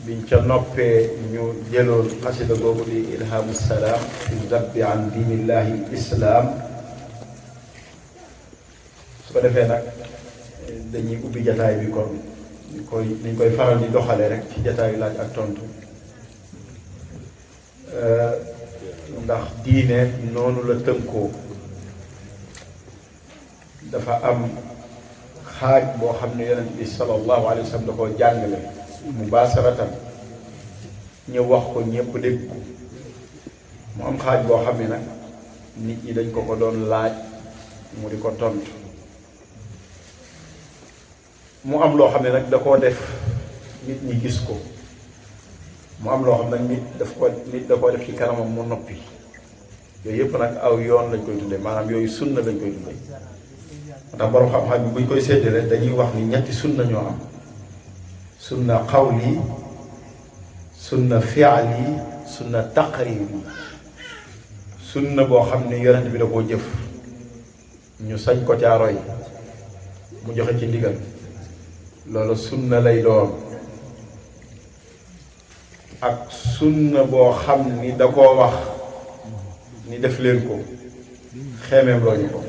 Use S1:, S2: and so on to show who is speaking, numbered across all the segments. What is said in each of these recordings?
S1: biñ ca noppee ñu jëloon xasida googu di ilhamu salaam fi zabbi an diinillahi islaam su ko defee nag dañuy ubbi jataay bi kon niñ koy faral di doxale rek ci jataayu laaj ak tontu ndax diine noonu la tënkoo dafa am xaaj boo xam ne yonent bi sallallahu alayhi wa sallam da koo jàngale mubaasaratan ñu wax ko ñëpp dégg ko mu am xaaj boo xam ne nag nit ñi dañ ko doon laaj mu di ko tontu mu am loo xam ne nag da koo def nit ñi gis ko mu am loo xam nag nit da koo def ci kanamam mu noppi yooyu yëpp nag aw yoon lañ koy tuddee maanaam yooyu sunna lañ koy tuddee ndax borom xam-xam bi buñ koy séddale dañuy wax ni ñetti sunna ñoo am sunna xawli sunna fi'li sunna taqriri sunna boo xam ne yonent bi da koo jëf ñu sañ ko caa roy mu joxe ci ndigal loolu sunna lay doon ak sunna boo xam ni da koo wax ni def leen ko xeemeem loo ñu ko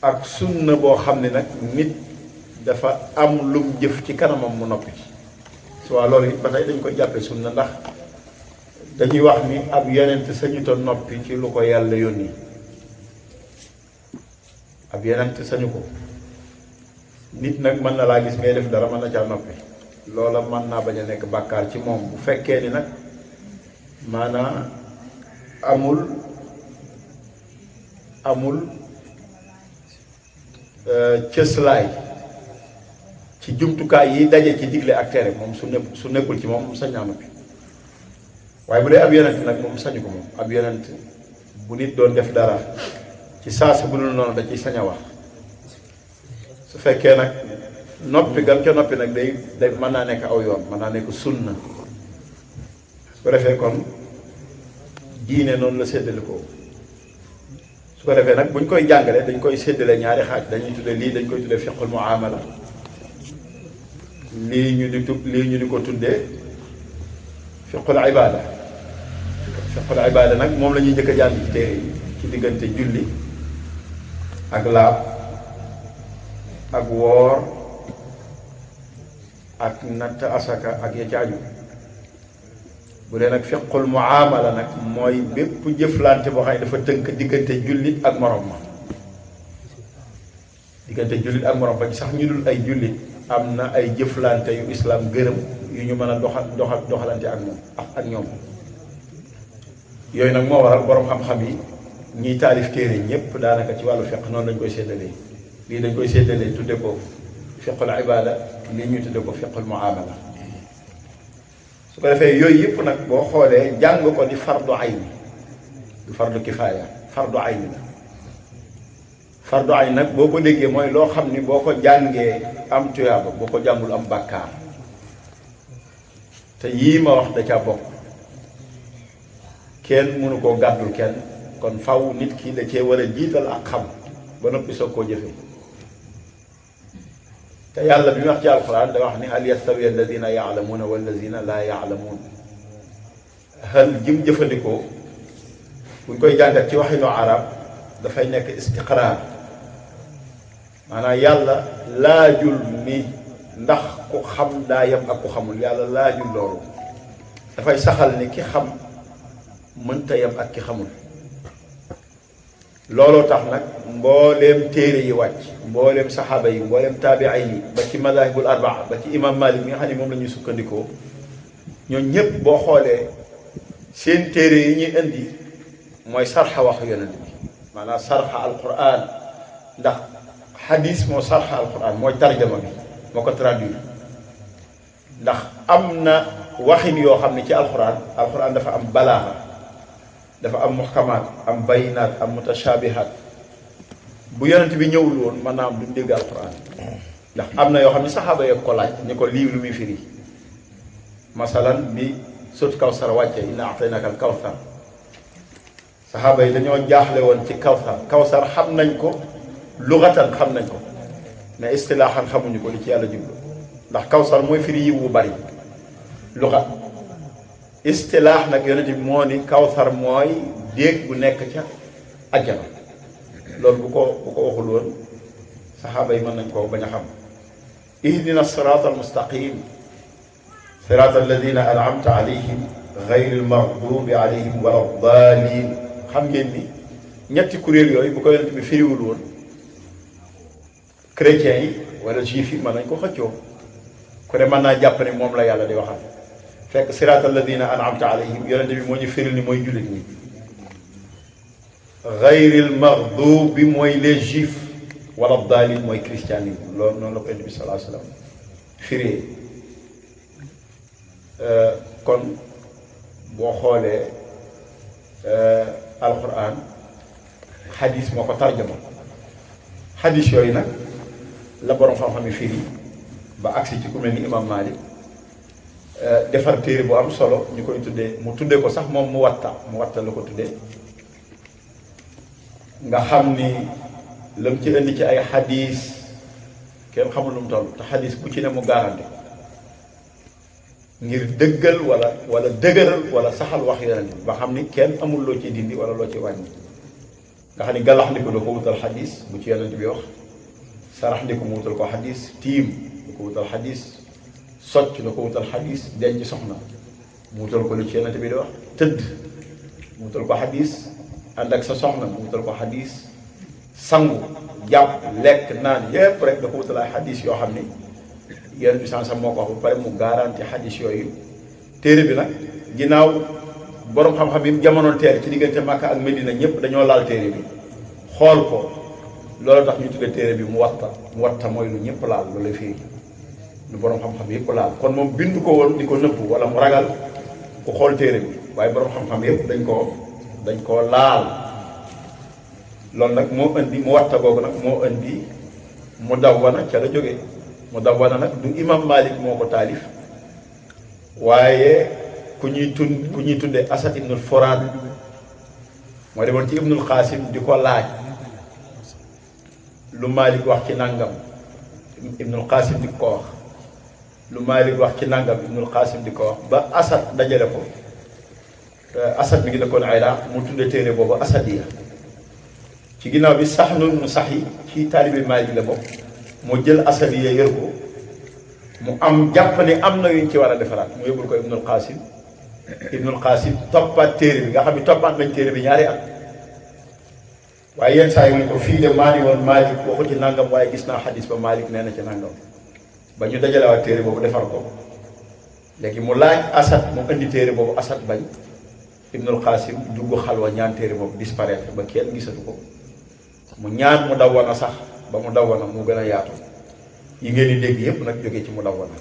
S1: ak sunna boo xam ne nag nit dafa am lum jëf ci kanamam mu noppi su waa loolu it ba tey dañ koy jàppe sunna ndax dañuy wax ni ab yonent sañu ta noppi ci lu ko yàlla yónni ab yonent sañu ko nit nag mën na laa gis ngay def dara mën na caa noppi loola mën naa bañ a nekk bàkkaar ci moom bu fekkee ni nag maanaam amul cëslaay ci jumtukaay yi daje ci digle ak tere moom su nekkul ci moom sañ naa noppi waaye bu dee ab yonent nag moom sañu ko moom ab yonent bu nit doon def dara ci saasa bu dul noonu da ciy sañ a wax su fekkee nag noppi gam ca noppi nag day mën naa nekk aw yoon mën naa nekk sunna su ko defee kon diine noonu la séddale ko su ko defee nag buñ koy jàngale dañ koy séddale ñaari xaaj dañuy tudde lii dañ koy tudde fiqhul muamala lii ñu di ko tuddee fiqhul ibada fiqhul ibada nag moom la ñuy njëkk a jàng ci téere yi ci diggante julli ak laab ak woor ak natt asaka ak ya ci aju bu dee nag fiqhul muamala nag mooy bépp jëflante boo xam ne dafa tënk diggante jullit ak morom ma diggante jullit ak morom ba ci sax ñu dul ay jullit am na ay jëflante yu islam gërëm yu ñu mën a doxalante ak moom ak ñoom yooyu nag moo waral borom xam-xam yi ñiy taalif téere ñépp daanaka ci wàllu fiqh noonu lañ koy séddalee lii dañ koy séddalee tudde ko fiqhul ibada lii ñu tudde ko fiqhul muamala su ko defee yooyu yëpp nag boo xoolee jàng ko di fardu ayni du fardu kifaaya fardu ayni la fardu ayni nag boo ko déggee mooy loo xam ni boo ko jàngee am tuyaaba boo ko jàngul am bàkkaar te yii ma wax da caa bokk kenn mënu koo gàddul kenn kon faw nit ki da cee war a jiital ak xam ba noppi soog koo jëfee te yàlla bi mu wax ci alquran da wax ni hal yastawi alladina yaalamuuna walladina laa yaalamuun hal jim jëfandikoo buñ koy jàngat ci waxinu arab dafay nekk istiqraar maanaam yàlla laajul ni ndax ku xam daa yem ak ku xamul yàlla laajul loolu dafay saxal ni ki xam mënta yem ak ki xamul looloo tax nag mbooleem téere yi wàcc mbooleem saxaaba yi mbooleem taabi'a yi ba ci madahibul arbaa ba ci imam Malik mi nga xam ne moom la ñuy sukkandikoo ñoom ñépp boo xoolee seen téere yi ñuy indi mooy sarxa waxu yonent bi maanaam sarxa alquran ndax xadis moo sarxa alquran mooy tarjama bi moo ko traduire ndax am na waxin yoo xam ne ci alquran dafa am balaaxa dafa am muhkamaat am bayinaat am mutashabihaat bu yonent bi ñëwul woon mën naa am duñ dégg alquran ndax am na yoo xam ne saxaaba yeeg ko laaj ni ko lii lu muy firi masalan bi sut kawsar wàcce inna a'taynaka al kawsar saxaaba yi dañoo jaaxle woon ci kawsar xam nañ ko lugatan xam nañ ko mais istilaaxan xamuñu ko li ci yàlla jublu ndax kawsar mooy firi yiw bu bari luxa istilaax nag yonent bi moo ni kawsar mooy déeg bu nekk ca ajjana loolu bu ko waxul woon saxaaba yi mën nañ koo bañ a xam ihdina siraat almustaqim siraat alladina an'amta alayhim gayri almaghdubi alayhim wala daalin xam ngeen ni ñetti kuréel yooyu bu ko yonent bi firiwul woon chrétiens yi wala juif yi mën nañ ko xëccoo ku ne mën naa jàpp ne moom la yàlla di waxal fekk siraat alladina an'amta alayhim yonent bi moo ñu firil ni mooy jullit ñi gayril maghdub bi mooy les juifs wala daalin mooy christianisme loolu noonu la ko yonent bi sallallahu alayhi wa sallam firee kon boo xoolee alquran xadis moo ko tarjama xadis yooyu nag la borom xam-xam yi firi ba agsi ci ku mel ni imam Malik defar téere bu am solo ñu koy tuddee mu tuddee ko sax moom mu watta la ko tuddee nga xam ni lam ci indi ci ay xadis kenn xamul lu mu toll te xadis bu ci ne mu garanti ngir dëggal wala dëgëral wala saxal wax yonent bi ba xam ni kenn amul loo ci dindi wala loo ci wàññi nga xam ni galax ndiku da ko wutal xadis bu ci yonent bi wax sarax ndiku mu wutal ko xadis tiim da ko wutal xadis socc da ko wutal xadis denc soxna mu wutal ko lu ci yonent bi di wax tëdd mu wutal ko xadis ànd ak sa soxna mu wutal ko xadis sangu jàpp lekk naan yépp rek da ko wutal ay xadis yoo xam ni yonent bi sax moo ko wax ba pare mu garanti xadis yooyu téere bi nag ginnaaw borom xam-xam yi jamono teel ci diggante Makka ak Medina ñëpp dañoo laal téere bi xool ko loolu tax ñu tuddee téere bi mu watta mooy lu ñëpp laal loolu fii lu borom xam-xam yëpp laal kon moom bindu ko woon di ko nëbbu wala mu ragal ku xool téere bi waaye borom xam-xam yëpp dañ koo laal loolu nag moo indi mu watta googu nag moo indi mu dawwana ca la jógee mu dawwana nag du imam Malik moo ko taalif waaye ku ñuy tuddee Asad ibnul Furaat moo demoon ci ibnul Qasim di ko laaj lu Malik wax ci nangam ibnul Qasim di ko wax lu Malik wax ci nangam ibnul Qasim di ko wax ba Asad dajale ko Asad mi ngi dëkkoon Iraq mu tuddee téere boobu Asadiya ci ginnaaw bi sax noonu mu sax yi ci taalibe Malik la bokk moo jël Asadiya yër ko mu am jàpp ne am na yuñ ci war a defaraat mu yóbbul ko ibnul Qasim toppaat téere bi nga xam ne toppaat nañ téere bi ñaari at waaye yenn saa yi mu ko fii de maa ni woon Malik waxu ci nangam waaye gis naa xadis ba Malik nee na ci nangam ba ñu dajalewaat téere boobu defar ko léegi mu laaj Asad mu indi téere boobu Asad bañ ibnul Qasim dugg xalwa ñaan téere boobu disparaître ba kenn gisatu ko mu ñaan mu dawwana sax ba mu dawwana mu gën a yaatu yi ngeen di dégg yëpp nag jógee ci mu dawwana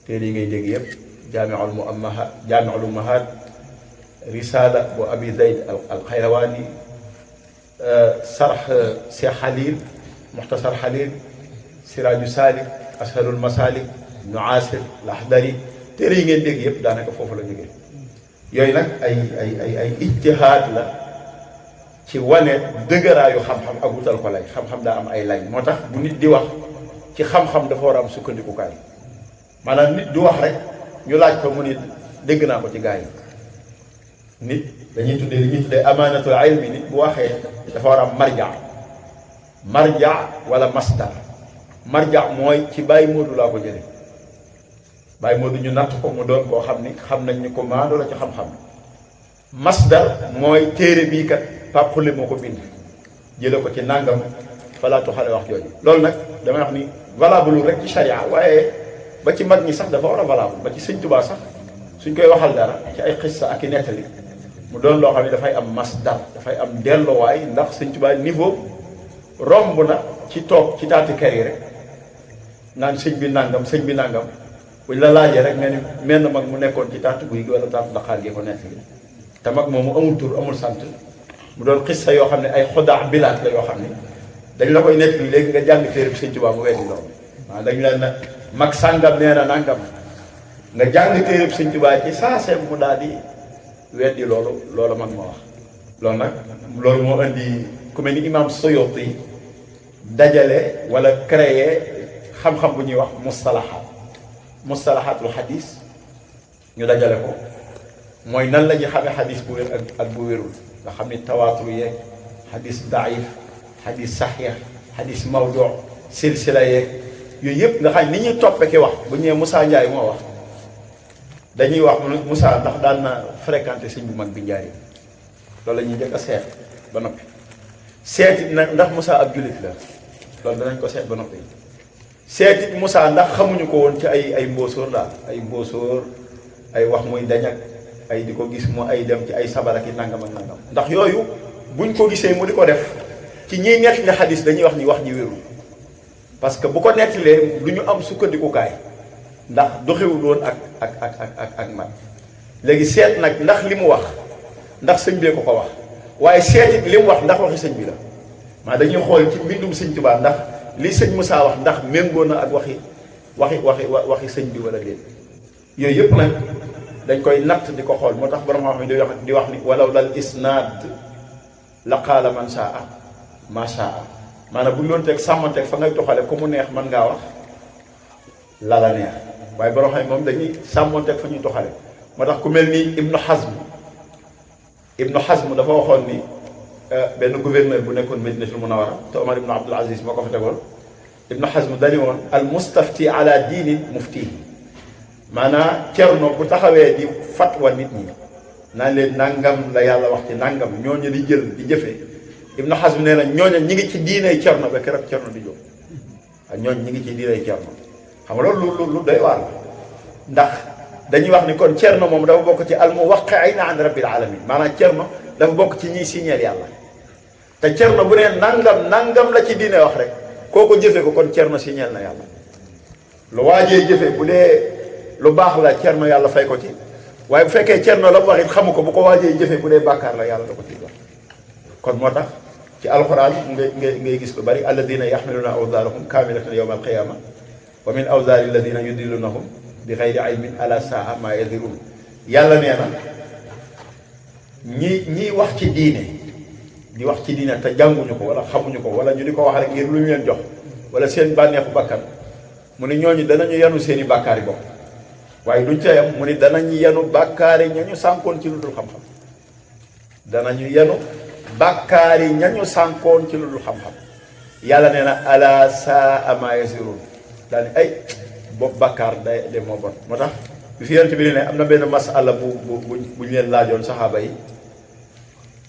S1: téere yi ngay dégg yëpp jaamiul ummahat risala bu abi zayd al xayrawaani sarx Cheikh Xalil muxtasar Xalil siraaju salik ashalul masalik ibnu asir laxdari téere yi ngeen dégg yëpp daanaka foofu la jógee yooyu nag ay ijtihaad la ci wane dëgëraayu xam-xam ak wutal ko lay xam-xam daa am ay lay moo tax bu nit di wax ci xam-xam dafa war a am sukkandikukaay maanaam nit du wax rek ñu laaj ko mu ni dégg naa ko ci gaa yi nit dañuy tuddee li ñuy tuddee amaanatul ilmi nit bu waxee dafa war a am marja wala masdar marja mooy ci Baye Modou laa ko jëlee Baye Modou ñu natt ko mu doon koo xam ni xam nañ ni ko maandu la ci xam-xam masdar mooy téere bii kat Pape Khoule moo ko bind jële ko ci nangam falaatu xale wax jooju loolu nag damay wax ni valable rek ci charia waaye ba ci mag ñi sax dafa war a valable ba ci sëñ Tuubaa sax suñ koy waxal dara ci ay xissa ak i nettali mu doon loo xam ne dafay am masdar dafay am delluwaay ndax sëñ Tuubaa niveau romb na ci toog ci taati kër yi rek naan sëñ bi nangam buñ la laajee rek nga ni menn mag mu nekkoon ci taatu guy gi wala taatu daqaar gi ko nettali te mag moomu amul tur amul sant mu doon xissa yoo xam ne ay xodaa bilaat la yoo xam ne dañ la koy nettali léegi nga jàng téere bi sëñ Tuubaa mu weddi loolu waaw dañ leen na mag sàngam nee na nangam nga jàng téere bi sëñ Tuubaa ci saa seem mu daal di weddi loolu mag ma wax loolu nag loolu moo indi ku mel ni imam Suyuti dajale wala créer xam-xam bu ñuy wax mustalahaat mustalahatul xadis ñu dajale ko mooy nan la ñuy xamee xadis bu wér ak bu wérul nga xam ni tawaatur yeeg xadis daif xadis saxiix xadis mawdu silsila yeeg yooyu yëpp nga xam ni ñuy toppe ki wax bu ñëwee Moussa Ndiaye moo wax dañuy wax Moussa ndax daan na fréquenté sëñ bu mag bi Ndiaye loolu la ñuy njëkk a seet ba noppi seetit nag ndax Moussa ab jullit la loolu danañ ko seet ba noppi seetit Moussa ndax xamuñu ko woon ci ay mbóosóor daal ay mbóosóor ay wax muy dañak ay di ko gis mu ay dem ci ay sabaraki nangam ak nangam ndax yooyu buñ ko gisee mu di ko def ci ñiy nett li xadis dañuy wax ni wax ji wérul parce que bu ko nettalee du ñu am sukkandikukaay ndax doxewul woon ak man léegi seet nag ndax li mu wax ndax sëñ bee ko wax waaye seetit li mu wax ndax waxi sëñ bi la maa dañuy xool ci mbindum sëñ Tuubaa ndax li sëñ Moussa wax ndax méngoo na ak waxi sëñ bi wala déet yooyu yëpp nag dañ koy natt di ko xool moo tax borom xam ne di wax ni walaw lal isnaad la qaala man saa ma saa maanaam bu ñu doon teg sàmmanteeg fa ngay toxale ku mu neex mën ngaa wax la la neex waaye borom xam ne moom dañuy sàmmanteeg fa ñuy toxale moo tax ku mel ni Ibnu Hazm dafa waxoon ni benn gouverneur bu nekkoon Madinatul Munawwara te Omar ibnu Abdul Aziz moo ko fa tegoon Ibnu Hazm dañu woon al mustafti ala diinin mufti maanaam cerno bu taxawee di fatwa nit ñi naan leen nangam la yàlla wax ci nangam ñooñu di jël di jëfee Ibnu Hazm nee na ñooñu ñi ngi ci diiney cerno ba keroog cerno di jóg ak ñooñu ñi ngi ci diiney cerno xam nga loolu lu doy waar ndax dañuy wax ni kon cerno moom dafa bokk ci al muwaqqi'ina an rabbil alamin maanaam cerno dafa bokk ci ñiy signeel yàlla te cerno bu nee nangam la ci diine wax rek kooku jëfee ko kon cerno signeel na yàlla lu waajee jëfee bu dee lu baax la cerno yàlla fay ko ci waaye bu fekkee cerno la mu wax it xamu ko bu ko waajee jëfee bu dee bàkkaar la yàlla da ko ciy wax kon moo tax ci alxuraan ngay gis lu bari alladina yaxmiluna awzaarahum kaamilatan yawma alqiyama wa min awzaari alladina yudillunahum bi xayri ilmin ala saa ma yadirun yàlla nee na ñiy wax ci diine di wax ci diine te jànguñu ko wala xamuñu ko wala ñu di ko wax rek ngir lu ñu leen jox wala seen bànneexu bakkan mu ne ñooñu danañu yanu seeni bàkkaar yi bopp waaye duñ ca yam mu ni danañu yenu bàkkaar yi ñañu sànkoon ci lu dul xam-xam danañu yenu bàkkaar yi ñañu sànkoon ci lu dul xam-xam yàlla nee na ala saa ma yasirun daal ni ay bopp bàkkaar day de moo bon moo tax bi fi yonent bi ne am na benn masala buñ leen laajoon saxaaba yi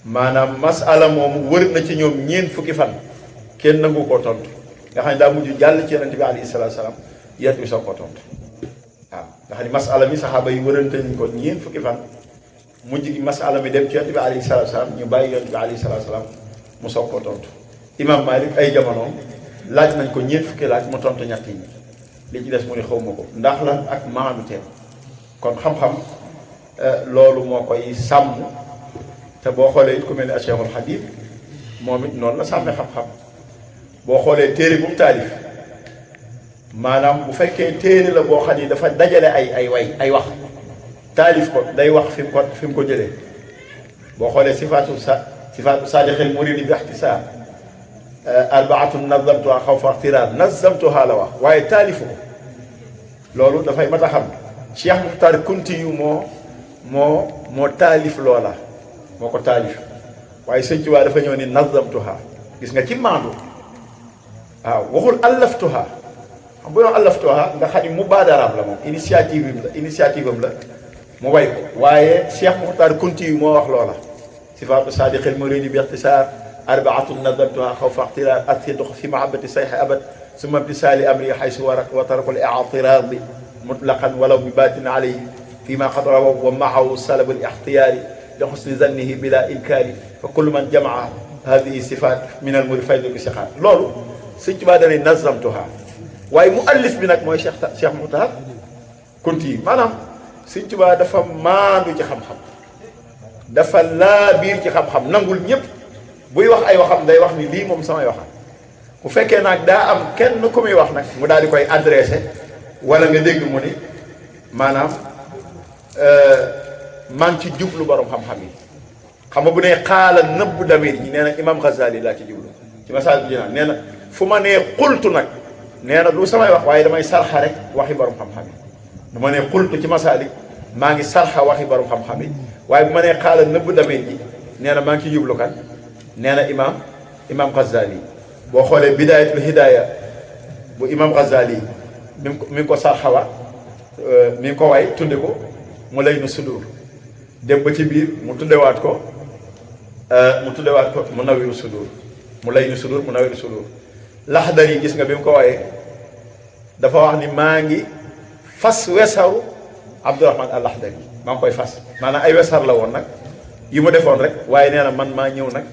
S1: maanaam masala moomu wër na ci ñoom ñeent fukki fan kenn nangu koo tontu nga xam ne daa mujj jàll ci yonent bi alayhi salaatu salaam yonent bi soog koo tontu waaw nga xam ne masala mi saxaaba yi wërante nañ ko ñeent fukki fan mujj gi masala mi dem ci yonent bi alayhi salaatu salaam ñu bàyyi yonent bi alayhi salaatu salaam mu soog koo tontu imam Malik ay jamonoom laaj nañ ko ñeent fukki laaj mu tontu ñett yi li ci des mu ne xaw ma ko ndax lan ak maanu teem kon xam-xam loolu moo koy sàmm te boo xoolee it ku mel ni Cheikhul Xadim moom it noonu la sàmmee xam-xam boo xoolee téere bu mu taalif maanaam bu fekkee téere la boo xam ni dafa dajale ay wax taalif ko day wax fi mu ko jëlee boo xoolee sifaatu saadiqil muridi bi ixtisaar arbaatun nazamtuha xawfa ixtiraar nazamtuha la wax waaye taalifu ko loolu dafay mat a xam Cheikh Muxtaar Kunti yu moo taalif loola moo ko taalif waaye sëñ Tuubaa dafa ñëw ni nazamtuha gis nga ci maandu waaw waxul allaftuha xam bu yoon allaftuha nga xam ni mubaadaraam la moom initiative am la mu way ko waaye Cheikh Muxtaar Kunti yu moo wax loola sifaatu saadiqil muridi bi ixtisaar arbaatun nazamtuha xawfa ixtiraar asidq fi mahabbati sayxi abad summa imtisaali amri xaysu wa tarakul i'tiraadi mutlaqan walaw bi baatin alayhi fi ma qad rawaw wa maahu salabul ixtiyaari li xusni zannihi bila inkaari fa kullu man jamaa hadihi sifaat min al muri faydu bi sixaat loolu sëñ Tuubaa dane nazamtuha waaye mu allif bi nag mooy Cheikh Muxtaar Kunti yi maanaam sëñ Tuubaa dafa maandu ci xam-xam dafa laa biir ci xam-xam nangul ñëpp buy wax ay waxam day wax ni lii moom samay waxam bu fekkee nag daa am kenn ku muy wax nag mu daal di koy adressé wala nga dégg mu ni maanaam maa ngi ci jublu borom xam-xam yi xam nga bu nee xaala nëbbu damir ñi nee na imam Ghazali laa ci jublu ci Masaalikul Jinaan nee na fu ma nee xultu nag nee na du samay wax waaye damay sarxa rek waxi borom xam-xam yi bu ma nee xultu ci masaalik maa ngi sarxa waxi borom xam-xam yi waaye bu ma nee xaala nëbb dameen ji nee na maa ngi ci jublu kan nee na imam Ghazali boo xoolee bidaayatul hidaaya bu imam Ghazali mi ngi ko sarxawa mi ngi ko way tudde ko mu lay nu sudur dem ba ci biir mu tuddewaat ko mu nawiru sudur mu lay nu sudur mu nawiru sudur laxdar yi gis nga bi mu ko wayee dafa wax ni maa ngi fas wesaru Abdourahman al-Laxdari maa ngi koy fas maanaam ay wesar la woon nag yu ma defoon rek waaye nee na man maa ñëw nag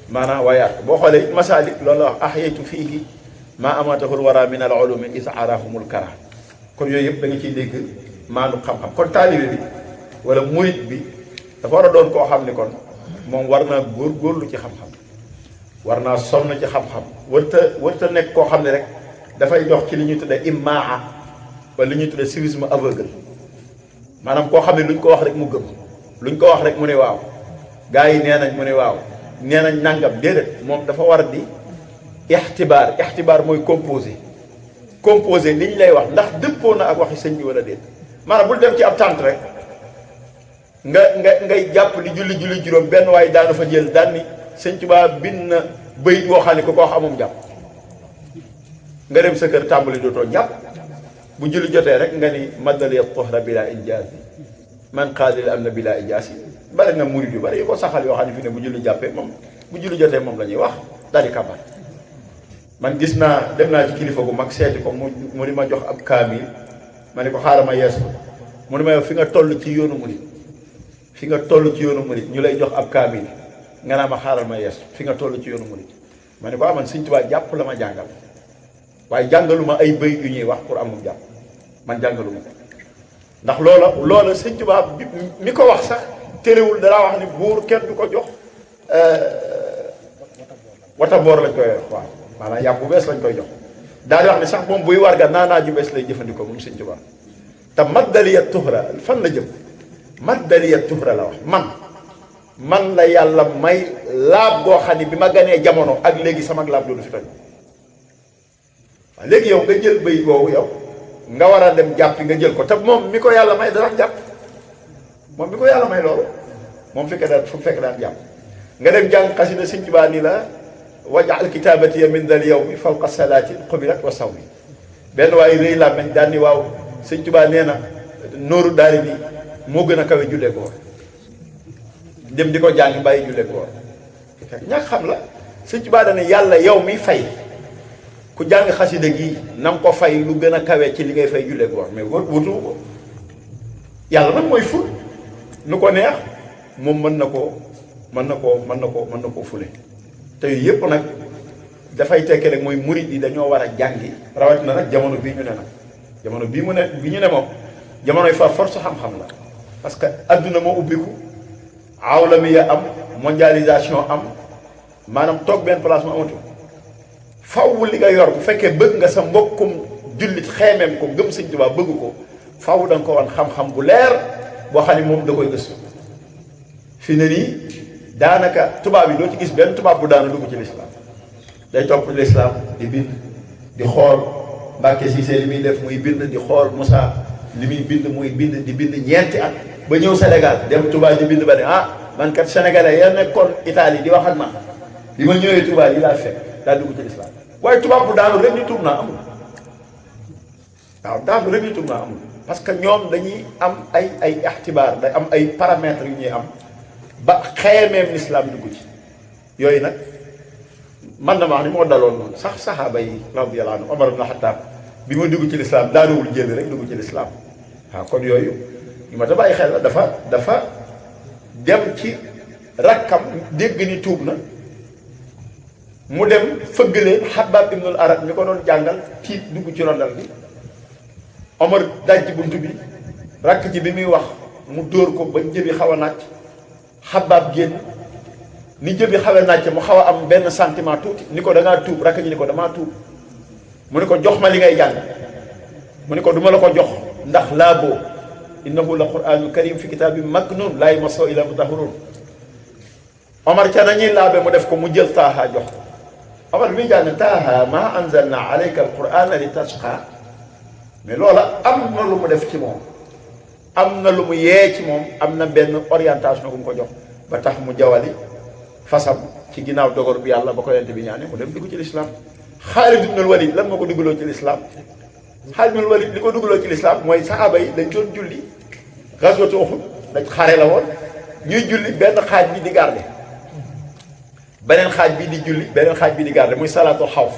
S1: maanaam waayaat boo xoolee masaalik loolu la wax ahyaytu fiihi maa amatahul wara min al ulumi is arahumul kara kon yooyu yëpp da nga ciy dégg maanu xam-xam kon taalibe bi wala murit bi dafa war a doon koo xam ni kon moom war naa góorgóorlu ci xam-xam war naa sonn ci xam-xam warta nekk koo xam ne rek dafay dox ci li ñuy tuddee immaa wala li ñuy tuddee civisme aveugle maanaam koo xam ne luñ ko wax rek mu gëm luñ ko wax rek mu ne waaw gars yi nee nañ mu ne waaw nee nañ nangam déedéet moom dafa war di ixtibaar mooy composé li ñu lay wax ndax dëppoo na ak waxi sëñ bi wala déet maanaam bul dem ci ab tànt rek ngay jàpp li julli juróom benn waaye daana fa jël daan ni sëñ Tuubaa bind na bëyit woo xam ne ko wax amum jàpp nga dem sa kër tàmbali dootoo jàpp bu julli jotee rek nga ni maddali tuhra bila injaas man qaadil am na bila injaas yi bari na murid yu bari yu ko saxal yoo xam ne fi ne bu julli jàppee moom bu julli jotee moom la ñuy wax daal di kabar man gis naa dem naa ci kilifa gu mag seeti ko mu ni ma jox ab kaamil ma ne ko xaaral ma yees ko mu ni ma yow fi nga toll ci yoonu murid ñu lay jox ab kaamil nga naa ma xaaral ma yees fi nga toll ci yoonu murid ma ne ko man Sëñ Tuubaa jàpp la ma jàngal waaye jàngaluma ay bëy yu ñuy wax pour amul jàpp man jàngaluma ko ndax loola Sëñ Tuubaa mi ko wax sax terewul danaa wax ni buur kenn du ko jox wata boor lañ koy wax waaw maanaam yàpp bu bees lañ koy jox daal di wax ne sax moom buy warga naanaa ju bees lay jëfandikoo moom Sëñ Tuubaa te maddaliya tuhra fan la jëm maddaliya tuhra la wax man la yàlla may laab goo xam ne bi ma ganee jamono ak léegi sama laab loolu fi toj waaw léegi yow nga jël bëy boobu yow nga war a dem jàppi nga jël ko te moom mi ko yàlla may dara jàpp moom mi ko yàlla may loolu moom fekk daan jàpp nga dem jàng xasida Sëñ Tuubaa ni la waj'al kitaabati min dal yawmi fawqa salaati qubilat wa sawmi benn waaye rëy laa meñ daan ni waaw Sëñ Tuubaa nee na nooru daari ni moo gën a kawe jullee ko dem di ko jàng bàyyi jullee ko ñàkk xam la Sëñ Tuubaa dana yàlla yow mi fay ku jàng xasida gi na nga ko fay lu gën a kawe ci li ngay fay jullee ko mais wutu ko yàlla nag mooy ful nu ko neex moom mën na koo fule te yooyu yëpp nag dafay tekki rek mooy murid yi dañoo war a jàngi rawatina nag jamono bii ñu ne nag jamono bii ñu ne moom jamonoy fa force xam-xam la parce que adduna moo ubbiku awlamiya am mondialisation am maanaam toog benn place mu amatu faw li nga yor bu fekkee bëgg nga sa mbokkum jullit xeemeem ko gëm Sëñ Tuubaa bëgg ko faw da nga ko wan xam-xam bu leer boo xam ne moom da koy gëstu fi ne nii daanaka tubaab yi doo ci gis benn tubaab bu daana dugg ci lislaam day topp lislaam di bind di xool Mbàkke Siise li muy def muy bind di xool Moussa li muy bind muy bind di bind ñeenti at ba ñëw Sénégal dem tubaab di bind ba ne man kat sénégalais ya nekkoon Italie di wax ak man bi ma ñëwee tubaab yi laa fekk daa dugg ci lislaam waaye tubaab bu daanu rek ñu tuub naa amul waaw daanu rek ñu tuub naa amul parce que ñoom dañuy am ay ixtibaar day am ay paramètres yu ñuy am ba xeemeem lislaam dugg ci yooyu nag man na ma wax ni moo daloon noonu sax saxaaba yi radiyallahu anhu Omar ibn Xattaab bi ma dugg ci lislaam daanuwul jël rek dugg ci lislaam waaw kon yooyu ñu ma ta bàyyi xel la dafa dem ci rakkam dégg ni tuub na mu dem fëgg leen Xabbaab ibnul Arat mi ko doon jàngal tiit dugg ci rondal bi Omar daj ci bunt bi rakk ci bi muy wax mu dóor ko ba jëbi xaw a nàcc Xabbaab génn ni jëbi xaw a nàcc mu xaw a am benn sentiment tuuti ni ko da ngaa tuub rakk ji ni ko damaa tuub mu ne ko jox ma li ngay jàng mu ne ko duma la ko jox ndax laa boo innahu la quraanul karim fi kitaabin maknuun laa yamassuhu illal mutahharuun Omar ca nañuy laabe mu def ko mu jël taaha jox Omar bi muy jàng taaha maa anzalna alayka alqur'ana li tashqa mais loola am na lu mu def ci moom am na lu mu yee ci moom am na benn orientation bu mu ko jox ba tax mu jawali fasam ci ginnaaw dogal bi yàlla ba ko yonent bi ñaane mu dem dugg ci lislaam Xaalid ibnul Walid lan moo ko duggaloo ci lislaam Xaalid ibnul Walid li ko duggaloo ci lislaam mooy saxaaba yi dañ doon julli gazwatu Uhud dañ xare la woon ñuy julli benn xaaj bi di garde beneen xaaj bi di julli beneen xaaj bi di garde muy salaatul xawf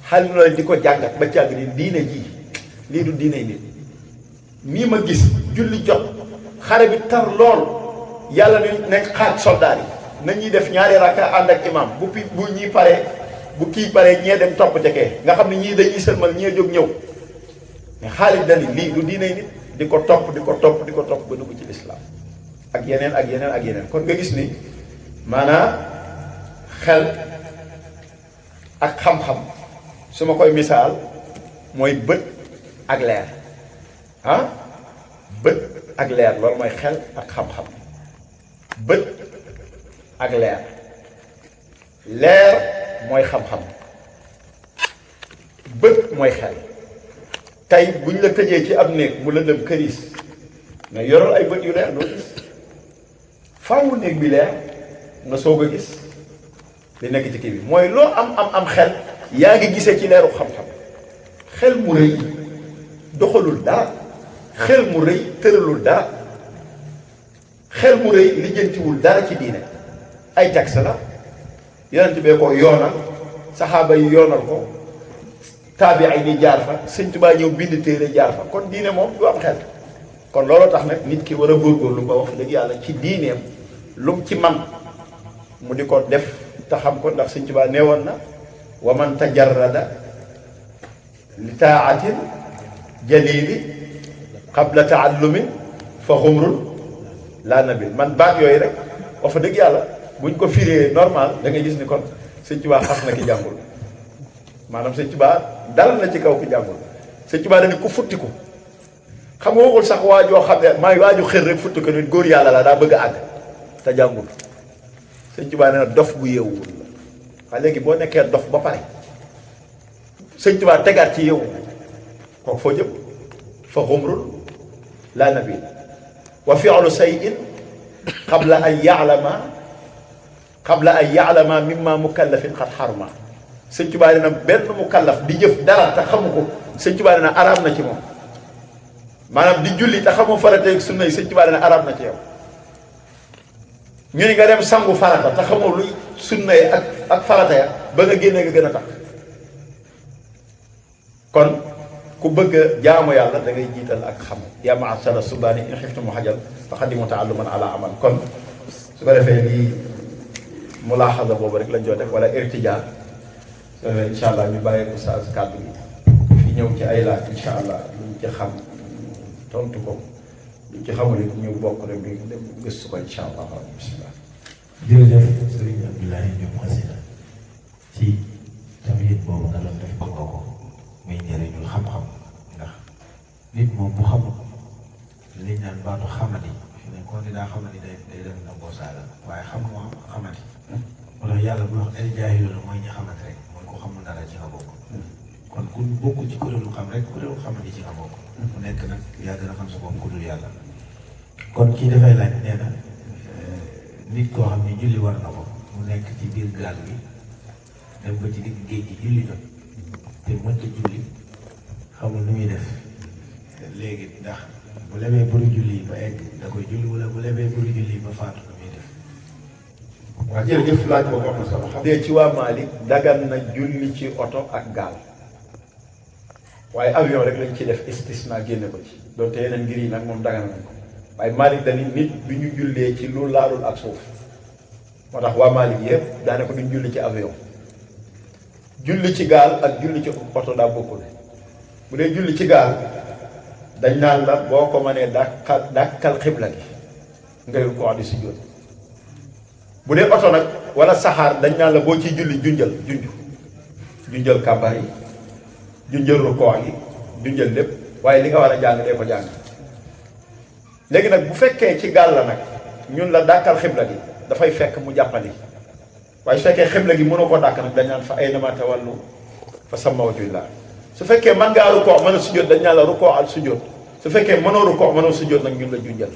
S1: Xaalid ibnul Walid di ko jàngat ba càgg ni diine ji lii du diine nit nii ma gis julli jot xare bi tar lool yàlla nañ xaaj soldaar yi nañuy def ñaari rakka ànd ak imam bu ñii paree bu kii paree ñee dem topp ca kee nga xam ne ñii dañuy sëlmal ñee jóg ñëw mais Xaalid dani lii du diine nit di ko topp ba dugg ci lislaam ak yeneen ak yeneen ak yeneen kon nga gis ni maanaam xel ak xam-xam su ma koy misaal mooy bët ak leer bët ak leer loolu mooy xel ak xam-xam bët ak leer mooy xam-xam bët mooy xel tey buñ la tëjee ci ab néeg mu lëndëm këriis nga yoral ay bët yu leer doo gis faawu néeg bi leer nga soog a gis li nekk ci kii bi mooy loo am xel yaa ngi gisee ci leeru xam-xam xel mu rëy doxalul dara xel mu rëy tëralul dara xel mu rëy lijjantiwul dara ci diine ay texte la yonent bee ko yoonal saxaaba yi yoonal ko taabi ay ni jaar fa Sëñ Tuubaa ñëw bind téere jaar fa kon diine moom du am xel kon loolu tax nag nit ki war a góorgóorlu ba wax dëgg yàlla ci diineem lu mu ci man mu di ko def te xam ko ndax Sëñ Tuubaa neewoon na wa man tajarrada li taatin jalili qabla taallumin fa xumrul laa nabil man baat yooyu rek wax fa dëgg yàlla buñ ko firee normal da ngay gis ni kon Sëñ Tuubaa xas na ki jàngul maanaam Sëñ Tuubaa dal na ci kaw ki jàngul Sëñ Tuubaa dañu ko futti ko xam nga waxul sax waajoo xam ne maay waaju xër rek futti ko nit góor yàlla la daa bëgg a àgg te jàngul Sëñ Tuubaa nee na dof bu yeewul la waaye léegi boo nekkee dof ba pare Sëñ Tuubaa tegaat ci yeewu kooku foo jëm fa xumrul laa nabil wa fi'lu shay'in qabla an ya'lama mimma mukallafin qad haruma Sëñ Tuubaa nee na benn mukallaf di jëf dara te xamu ko Sëñ Tuubaa nee na araam na ci moom maanaam di julli te xamu farata ak sunna yi Sëñ Tuubaa nee na araam na ci yow ñu ni nga dem sangu farata te xamoo luy sunna yi ak farata ya ba nga génnee nga gën a tax kon ku bëgg a jaamu yàlla da ngay jiital ak xam yaa ma'shara subaani in xiftum hajal fa qaddimu ta'alluman ala amal kon su ko defee lii mulaaxada boobu rek lañ doon def wala irtijaa su ko defee incha allah ñu bàyyi ko sa kàddu gi fi ñëw ci ay laaj incha allah luñ ci xam tontu ko luñ ci xamul it ñu bokk rek ñu dem gëstu ko incha allah bismillah.
S2: jërëjëf Serigne Abdoulaye Diop Xasida ci tamit boobu nga doon def bëgg nga ko muy njëriñul xam-xam ndax nit moom bu xamul liñ naan baatu xamadi fi ne kon daa xamadi day dem na boo saaga waaye xam moo xamadi moo tax yàlla bu wax ay jaahiluuna mooy ñi xamante rek mooy ko xamul dara ci nga bokk kon ku bokk ci kuréelu xam rek kuréelu xamadi ci nga bokk mu nekk nag yaa gën a xam sa bopp ku dul yàlla kon kii dafay laaj nee na nit koo xam ne julli war na ko mu nekk ci biir gaal bi dem ba ci digg géej gi julli jot te mënta julli xamul nu muy def léegi ndax bu lebee buru julli ba egg da koy julli wala bu lebee buru julli ba faatu nu muy def.
S1: waaw jërëjëf laaj boobu am na solo xam ne ci waa Mali dagan na julli ci oto ak gaal waaye avion rek lañ ci def istisna génne ko ci donte yeneen ngir yi nag moom dagan nañ ko waaye Mali dañuy nit du ñu jullee ci lu laalul ak suuf moo tax waa Mali yëpp daane ko duñ julli ci avion julli ci gaal ak julli ci oto daa bokkul bu dee julli ci gaal dañ naan la boo ko mënee dàkkal xibla gi ngay ko di sujjóot bu dee oto nag wala saxaar dañ naan la boo ciy julli junjal kàbbar yi junjal rukoo yi junjal lépp waaye li nga war a jàng dee ko jàng léegi nag bu fekkee ci gaal la nag ñun la dàkkal xibla gi dafay fekk mu jàppandi waaye su fekkee xibla gi mënoo koo dàkk nag dañ naan fa aynama tawallu fa samma wajhullah su fekkee mën ngaa rukoo mën a sujjóot dañ ñaan la rukoo al sujjóot su fekkee mënoo rukoo mënoo sujjóot nag ñun la junjal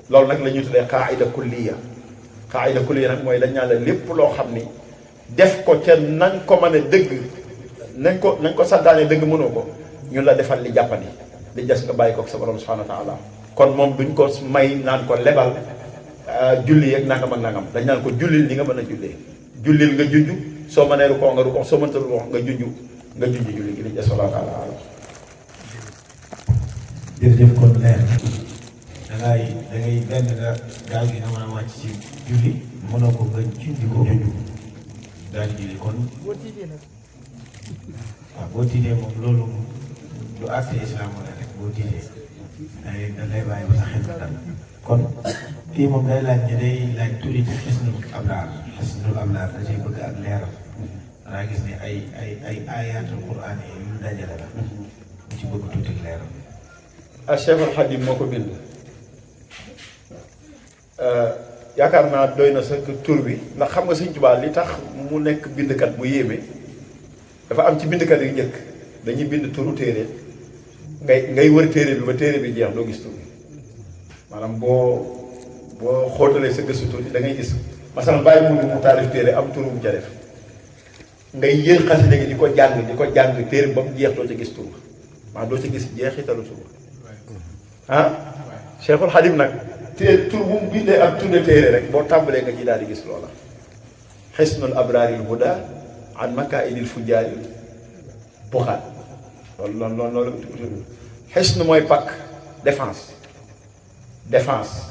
S1: loolu nag la ñuy tuddee qaida kulliya nag mooy dañ ñaan la lépp loo xam ni def ko ca nañ ko mën a dëgg nañ ko santaane dëgg mënoo ko ñun la defal li jàppandi li des nga bàyyi ko ak sa borom subhanahu wa taala kon moom duñ ko may naan ko lebal julli yeeg nangam ak nangam dañ naan ko jullil li nga mën a jullee jullil nga junj soo mënee rukoo nga rukoo soo mënta rukoo nga junj julli gi li des wallahu taala alam.
S2: jërëjëf kon leer da ngay benn nga gaaw gi nga mën a wàcc ci julli mënoo ko nga junj ko daal di julli kon waaw boo tiitee moom loolu du àtte islam wala rek boo tiitee da lay bàyyi ba sa xel dal kon kii moom day laaj ne day laaj tuuti ci xisnul ablaar da cay bëgg ak leeral danaa gis ne ay ayaatul quraan yi yu dajale la mu ci bëgg tuuti leeral.
S1: Cheikh al Xadim moo ko bind yaakaar naa doy na sa tur bi ndax xam nga Sëñ Tuubaa li tax mu nekk bindkat bu yéeme dafa am ci bindkat yu njëkk dañuy bind turu téere ngay wër téere bi ba téere bi jeex doo gis tur bi maanaam boo xóotalee sa gëstu tuuti da ngay gis masalan bàyyi mu taalif téere am turu bu ca def ngay yër xasida gi di ko jàng téere bi ba mu jeex doo ca gis tur maanaam doo ca gis jeexitalu tur Cheikhul Xadim nag téere tur bu mu bindee ak tudde téere rek boo tàmbalee nga ci daal di gis loola xisnul abraaril huda an makaidil fujjaaril buxaat loolu xisnu mooy pakk défense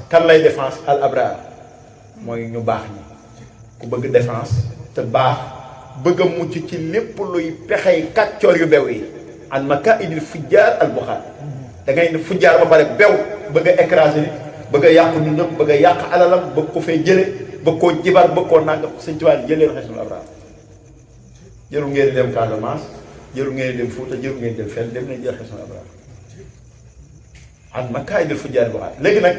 S1: kan lay défense al abraar mooy ñu baax ñi ku bëgg défense te baax bëgg a mucc ci lépp luy pexey kàccoor yu bew yi an makaidil fujjaar al buxaat da ngay ne fujjaar ba pare bew bëgg a écraser nit bëgg a yàq dundam bëgg a yàq alalam bëgg ko fee jële bëgg koo jibar bëgg koo nangam Sëñ Tuubaa jël leen xisnul abraar jërul ngeen di dem Casamance jërul ngeen di dem Fuuta jërul ngeen di dem fenn dem nañ jël xisnul abraar an makaidil fujjaar al buxaat léegi nag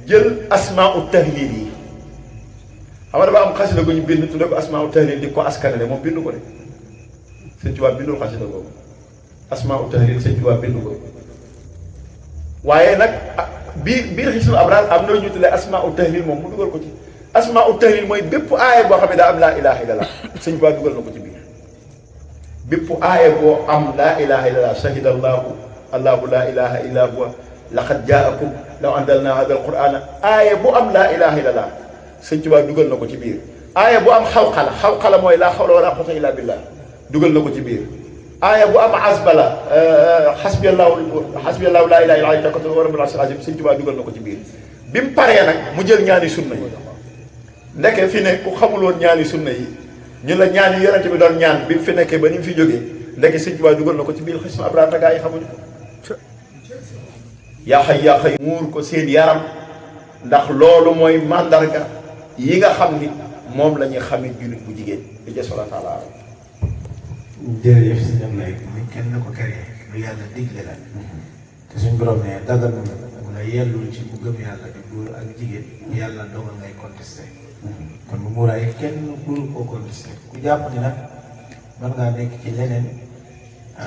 S1: jël asmaa'u tahlil yi xam nga dafa am xasida gu ñu bind tudde ko asmaa'u tahlil di ko askanale moom bindu ko de Sëñ Tuubaa bindul xasida googu asmaa'u tahlil Sëñ Tuubaa bindu ko waaye nag biir xisnul abraar am na lu ñu tuddee asmaa'u tahlil moom mu dugal ko ci asmaa'u tahlil mooy bépp aaya boo xam ne daa am laa ilaha illallah Sëñ Tuubaa dugal na ko ci biir bépp aaya boo am laa ilaha illallah shahida allahu laa ilaha illa huwa laqad jaakum law anzalna hada alqur'ana aaya bu am laa ilaha illallah Sëñ Tuubaa dugal na ko ci biir aaya bu am xawqala mooy laa xawla wala quwwata illa billah dugal na ko ci biir aaya bu am asbala xasbiyallahu laa ilaaha illa huwa takkatu wa rabbul arshil aziim Sëñ Tuubaa dugal na ko ci biir bi mu paree nag mu jël ñaani sunna yi ndeke fi ne ku xamuloon ñaani sunna yi ñu la ñaan yi yonente bi doon ñaan bi mu fi nekkee ba ni mu fi jógee ndeke Sëñ Tuubaa dugal na ko ci biir xisnul abraar te gaa yi xamuñu ko yaa xay muur ko seen yaram ndax loolu mooy màndarga yi nga xam ni moom la ñuy xamee jullit bu jigéen bi des wala taala
S2: jërëjëf si ñoom lay ni kenn na ko créé lu yàlla digle la te suñ borom ne dagal na mu la yellul ci bu gëm yàlla di góor ak jigéen yàlla dogal ngay contesté kon bu muuraay kenn góoru koo contesté ku jàpp ni nag mën ngaa nekk ci leneen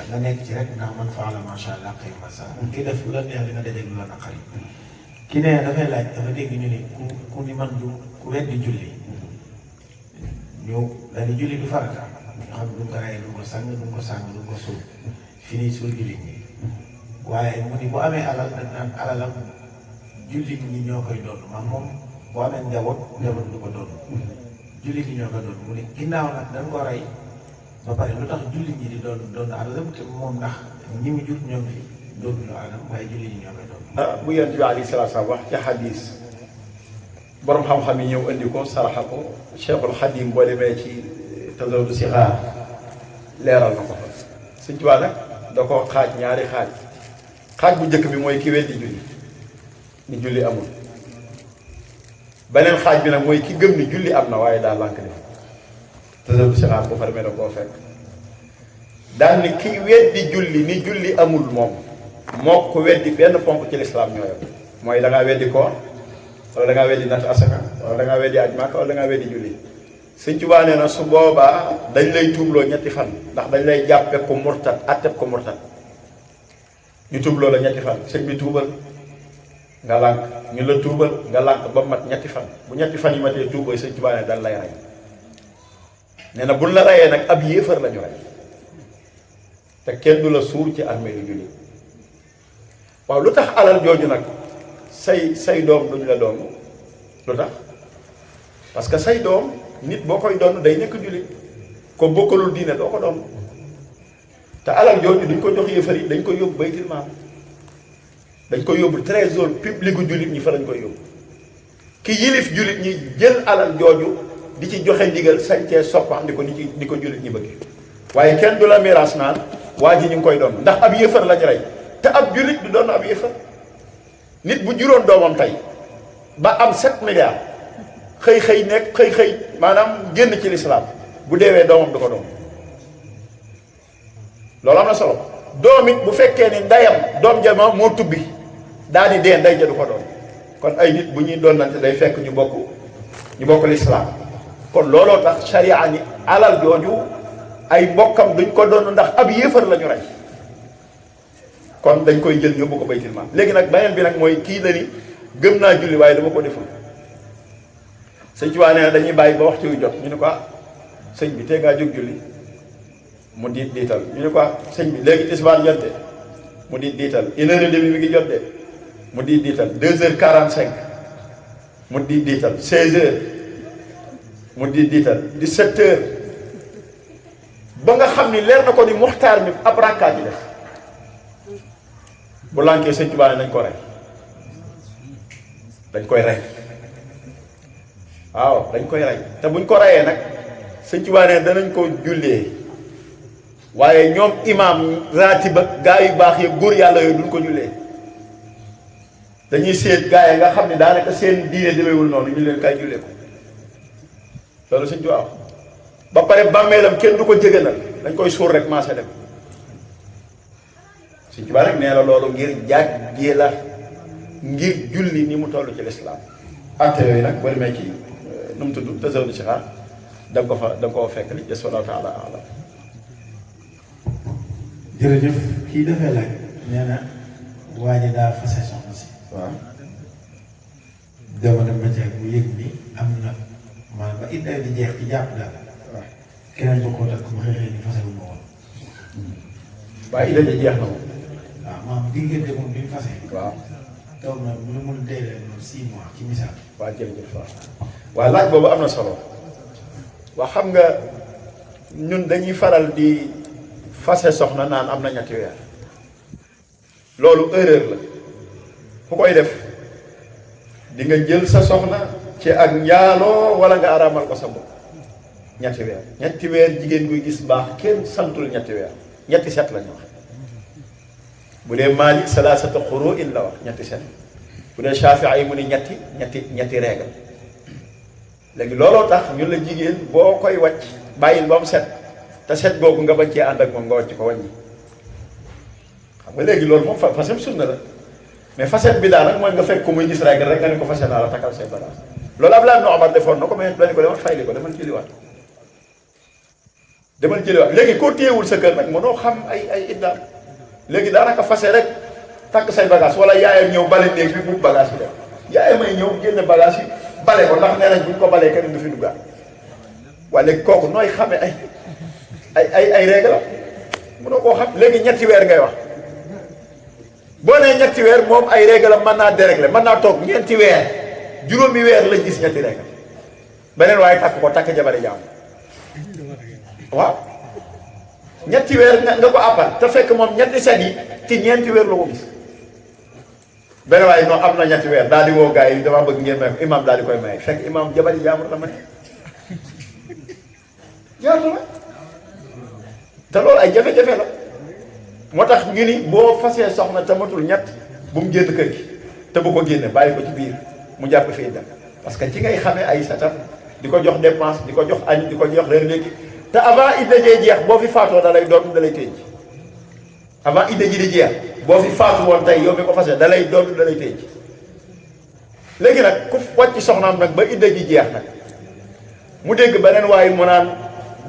S2: nga nekk ci rek ndax man faala macha allah xëy masa ki def lu la neex di nga dajeeg lu la naqari ki ne dafay laaj dafa dégg ñu ni ku ni man du ku weddi julli ñu dañu julli du farata nga xam du ko rey du ko sang du ko suul fi nii suul jullit ñi waaye mu ni bu amee alal dañ naan alalam jullit ñi ñoo koy doon maam moom bu amee njaboot du ko doon jullit ñi ñoo koy doon mu ni ginnaaw nag dañ ko rey ba pare lu tax jullit ñi di doon alalam te moom ndax ñi mu jur ñoom fi doon lu alam waaye jullit ñi ñoo koy doon
S1: bu yonent bi alayhi salaatu salaam wax ci xadiis borom xam-xam yi ñëw indi ko saraxa ko Cheikhul Xadim boo demee ci Tazawudu Sixaar leeral na ko fa Sëñ Tuubaa nag da ko xaaj ñaari xaaj bu njëkk bi mooy ki weddi julli ni julli amul beneen xaaj bi nag mooy ki gëm ni julli am na waaye daa lànk ni Tazawudu Sixaar ko fa demee da koo fekk daal ni ki weddi julli ni julli amul moom moo ko weddi benn ponk ci lislaam ñoo yem mooy da ngaa weddi koor wala da ngaa weddi natt asaka wala da ngaa weddi aj Makka wala da ngaa weddi julli Sëñ Tuubaa nee na su boobaa dañ lay tuubloo ñetti fan ndax dañ lay jàppe ko murtat atteb ko murtat ñu tuubloo la ñetti fan sëñ bi tuubal nga lànk ñu la tuubal nga lànk ba mat ñetti fan bu ñetti fan yi matee tuubooy Sëñ Tuubaa ne dañ lay rey nee na buñ la reyee nag ab yéefar lañu rey te kenn du la suur ci armée lu jullit waaw lu tax alal jooju nag say doom duñ la doon lu tax parce que say doom nit boo koy doon day nekk jullit ko bokkalul diine doo ko doon te alal jooju duñ ko jox yéefar yi dañ ko yóbbu baytil maal dañ ko yóbbu trésor public gu jullit ñi fa lañ koy yóbbu ki yilif jullit ñi jël alal jooju di ci joxe ndigal sañcee soppax di ko jullit ñi bëgg waaye kenn du la miraas naan waa ji ñu ngi koy doon ndax ab yéefar lañ rey te ab jullit du doon ab yéefar nit bu juróon doomam tey ba am 7 milliards xëy maanaam génn ci lislaam bu deewee doomam du ko doom loolu am na solo doom it bu fekkee ni ndeyam doom ja moo tubbi daal di dee ndey ja du ko doon kon ay nit bu ñuy doonante day fekk ñu bokk lislaam kon looloo tax sharia ni alal jooju ay mbokkam duñ ko doon ndax ab yéefar la ñu rey kon dañ koy jël yóbbu ko baytil maal léegi nag beneen bi nag mooy kii la ni gëm naa julli waaye dama ko deful sëñ Tuubaa nee na dañuy bàyyi ba waxtu yu jot ñu ne ko sëñ bi tey ngaa jóg julli mu diital ñu ne ko sëñ bi léegi tisbaar jot de mu diital 1h30 mi ngi jot de mu diital 2h45 mu diital 16h mu diital 17h ba nga xam ni leer na ko ni muxtaar mi ab rakkaat yi def bu lànkee sëñ Tuubaa ne nañ ko rey dañ koy rey waaw dañ koy rey te buñ ko reyee nag sëñ Tuubaa ne danañ ko jullee waaye ñoom imaam raatiba gaa yu baax yi góor yàlla yooyu duñ ko jullee dañuy seet gaa yi nga xam ne daanaka seen diine demeewul noonu ñu leen kay jullee ko loolu sëñ Tuubaa ba pare bàmmeelam kenn du ko jégganal dañ koy suur rek maase dem sëñ Tuubaa rek nee na loolu ngir jàggee la ngir julli ni mu toll ci lislaam ante yooyu nag boo demee ci nu mu tudd tasawudu si xaar da nga ko fekk li des wallahu taala alam.
S2: jërëjëf kii dafay laaj nee na waa ji daa fase soxna si.
S1: waaw.
S2: dama dem ba jeex mu yëg ni am na maanaam ba it di jeex ci jàpp daal.
S1: waaw
S2: keneen bokkoo takk mu xëy ni fase wu ma woon.
S1: waaye idda ji jeex na moom.
S2: waaw maanaam diggante moom bi mu fase.
S1: waaw.
S2: toog na mu ne mun dee leen noonu 6 mois ci misaal.
S1: waaw jërëjëf waaw laaj boobu am na solo waa xam nga ñun dañuy faral di fase soxna naan am na ñetti weer loolu erreur la ku koy def di nga jël sa soxna ci ak njaaloo wala nga araamal ko sa bopp ñetti weer jigéen guy gis baax kenn santul ñetti weer ñetti set la ñu wax bu dee Maalik salaasata xuru'in la wax ñetti set bu dee Shaafi'i yi mu ni ñetti règle léegi looloo tax ñun la jigéen boo koy wàcc bàyyil ba mu set te set googu nga bañ cee ànd ak moom nga wàcc ko wàññi xam nga léegi loolu moom fasem sunna la mais faset bi daal nag mooy nga fekk ko muy gis règle rek nga ne ko fase naa la takkal say bagage loolu Abdullah ibn Umar defoon na ko mais dañu ko demal fayli ko demal jëliwaat léegi koo téyewul sa kër nag mënoo xam ay iddaam léegi daanaka fase rek takk say bagage wala yaayam ñëw bale néeg bi bu bagage bi def yaayam ay ñëw génne bagage yi bale ko ndax nee nañ buñ ko balee kenn du fi duggaat waaye léegi kooku nooy xame ay règle la mënoo koo xam léegi ñetti weer ngay wax boo nee ñetti weer moom ay règle la mën naa dérégler mën naa toog ñeenti weer juróomi weer lañ gis ñetti règle beneen waaye takk ko takk jabari jaam waaw ñetti weer nga ko àppal te fekk moom ñetti set yi ci ñeenti weer la ko gis beneen waaye non am na ñetti weer daal di woo gars yi dama bëgg ngeen may ko imam daal di koy may fekk imam jabari jaamur la may jaatu la te loolu ay jafe-jafe la moo tax ñu ni boo fasee soxna te matul ñett bu mu génn kër gi te bu ko génne bàyyi ko ci biir mu jàpp fii dem parce que ci ngay xamee ay satam di ko jox dépense di ko jox añ di ko jox reer léegi te avant idda jee jeex boo fi faatoo da lay doon da lay tëj avant idda ji di jeex boo fi faatu woon tey yow mi ko fasee da lay doon da lay tëj léegi nag ku wàcc soxnaam nag ba idda ji jeex nag mu dégg beneen waaye mu naan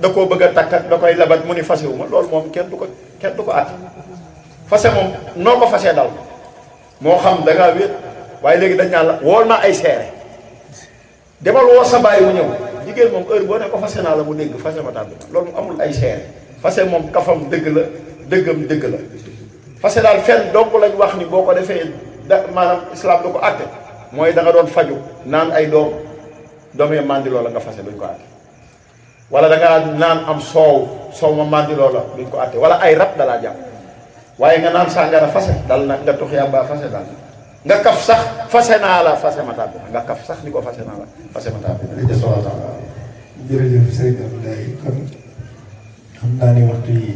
S1: da koo bëgg a takk ak da koy labat mu ni fasewu ma loolu moom kenn du ko at fase moom noo ko fasee dal moo xam da ngaa wéet waaye léegi dañ naan la wool ma ay seere demal woo sa baay mu ñëw jigéen moom heure boo ne ko fase naa la mu dégg fase ma tàbbi loolu amul ay seere fase moom kafam dëgg la dëggam dëgg la fase daal fenn donc lañ wax ni boo ko defee maanaam islam du ko àtte mooy da nga doon faju naan ay doom ya màndi loola nga fase duñ ko àtte wala da nga naan am soow ma màndi loola duñ ko àtte wala ay rab dalaa jàpp waaye nga naan sàngara fase dal na nga tux yàmbaa fase dal nga kaf sax fase naa la fase ma tàbbi nga kaf sax ni ko fase naa la fase ma tàbbi
S2: jërëjëf Serigne Abdoulaye kon xam naa ni waxtu yi